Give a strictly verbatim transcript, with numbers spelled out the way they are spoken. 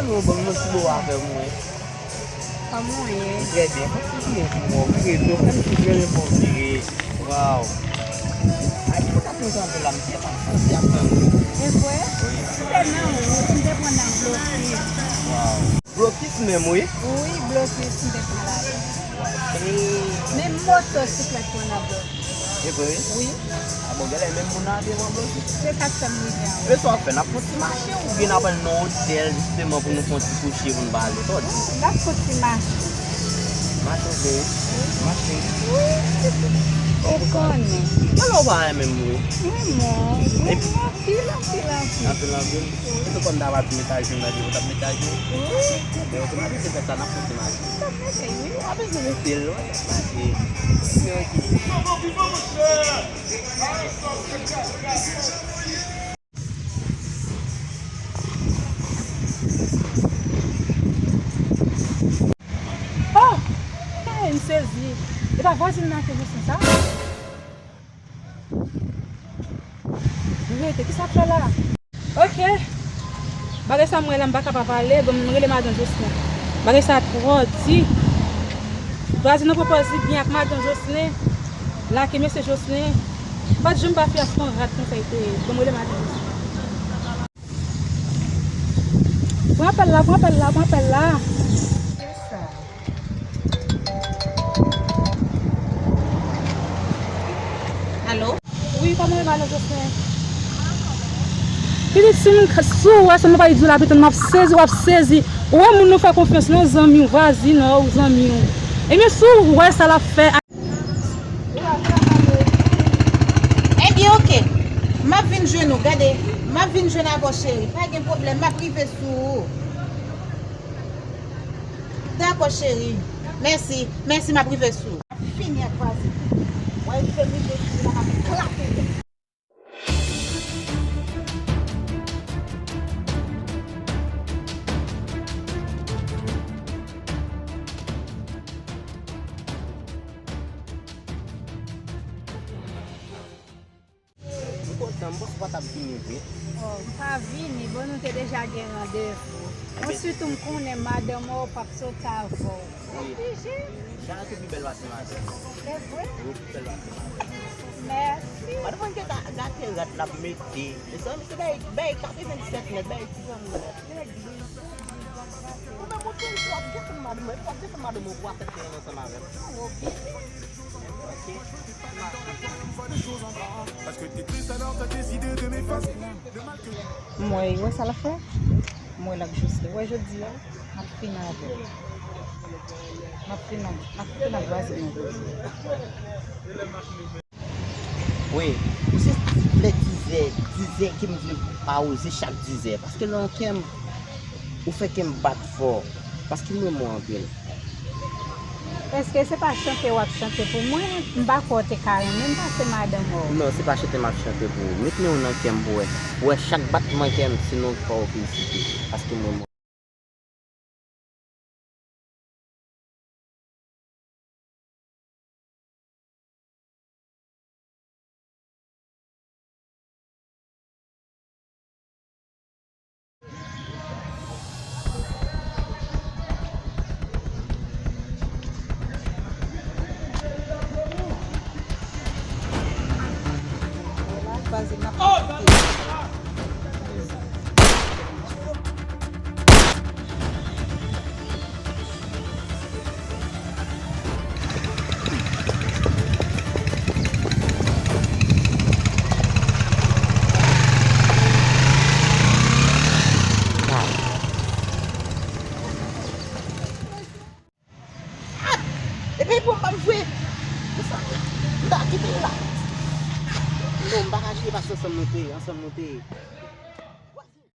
Bon, ban m yon ti bo avè mwen. Kòman w ye? Trè byen. Fò w vire pou mwen, vire do, kòm si vire pou vire. Waw. Ay, ki kontak mwen tanpè la, m te pa santi ap tann. E vre? Wi. M te nan wout, m te pran nan blokis. Waw. Blokis menm, wi. Wi, blokis, m te pran la. Waw. E menm motosiklèt pran nan blokis. E vre? Wi. A bon, genlè menm moun nan te pran blokis. Se sa k fè m rive an. E sa w ap fè, n ap fè yon ti mache oubyen n ap al nan otèl jisteman pou nou fè yon ti kouche pou n pale? Sa w di? N ap fè yon ti mache. Mache vre? Wi. Mache. Wi. Ou konnen. Genlè w pa renmen m vre. M renmen w. M renmen w anpil, anpil, anpil. Anpil, anpil? Wi. Se konn ta va di met ajenou nan depo, t ap met ajenou? Wi. Men otomatik se fè sa, n ap fè yon ti mache. Sa mete, wi. Ou pa bezwen mete l, non, y ap mache. Ok, ok. Oh! Hey, m sezi. E pa vwazin nan ke Jocelyn sa? Rete, kisa ap fè la? Ok. Bagay sa m wè la, m pa ka pa pale, bon, m rele madan Jocelyn. Bagay sa twò di. Vwazin nan pwopoze byen ak madan Jocelyn. Laki mesye Jocelyn. Pa t janm pa fè afè yon rat konsa l te ye. Bon, m rele madan Jocelyn. Pran apèl la, pran apèl la, pran apèl la. Alo? Wi, kòman w ye, madan Jocelyn? Pitit, si m, si w wè sa m pa di w la, pitit, m ap sezi, w ap sezi. Ou wè moun ou fè konfyans lan, zanmi w, vwazin w, zanmi w. Ebyen, si w wè sa l ap fè. Ebyen, oke. M ap vin jwenn ou, gade. M ap vin jwenn avè w, cheri. Pa gen pwoblèm, m ap rive sou ou. Dakò, cheri. Mèsi. Mèsi, m ap rive sou ou. Fini ak vwazin. Wè, fè m rive sou la, m ap eklate. M kontan, m panse w pa t ap vini vre. Oh, m pa vini, bon, nou te deja gen randevou. Enben, ansuit, ou m konnen madanm ou p ap sot avè w. Wi. Oblije. Chak pi bèl pase madanm. Se vre? Wi, pi bèl pase madanm. Mèsi. Madanm mwen te ga-, gate rad l ap mete. Mezanmi, se bay, bay katrevennsèt nèt, bay ti zanmi nèt. Legliz. Ou menm ou toujou ap defann madanm mwen, epi w ap defann madanm mwen pou w ap fè ansanm avè l. Ou oblije. M wè, wè sa l ap fè? M wè l ak Jocelyn. Wè jodi a, m ap fin avè l. M ap fin ak, m ap fin ak vwazin nan jodi a. Wi, ou se lè dizè, dizè ke m vle awoze chak dizè. Paske nan kè m, ou fè kè m bat fò. Paske m renmen w anpil. Èske se pa chante w ap chante pou mwen? M pa kwè w te ka renmen m pase madanm ou. Non, se pa chante m ap chante pou ou. Met men w nan kè m pou w wè. Pou w wè chak batman kè m, se non pa w felisite. Paske m renmen w. Epi pou m pa m jwe. M ta kite l la. Non, m pa ka jwe paske ansanm nou te ye, ansanm nou te ye.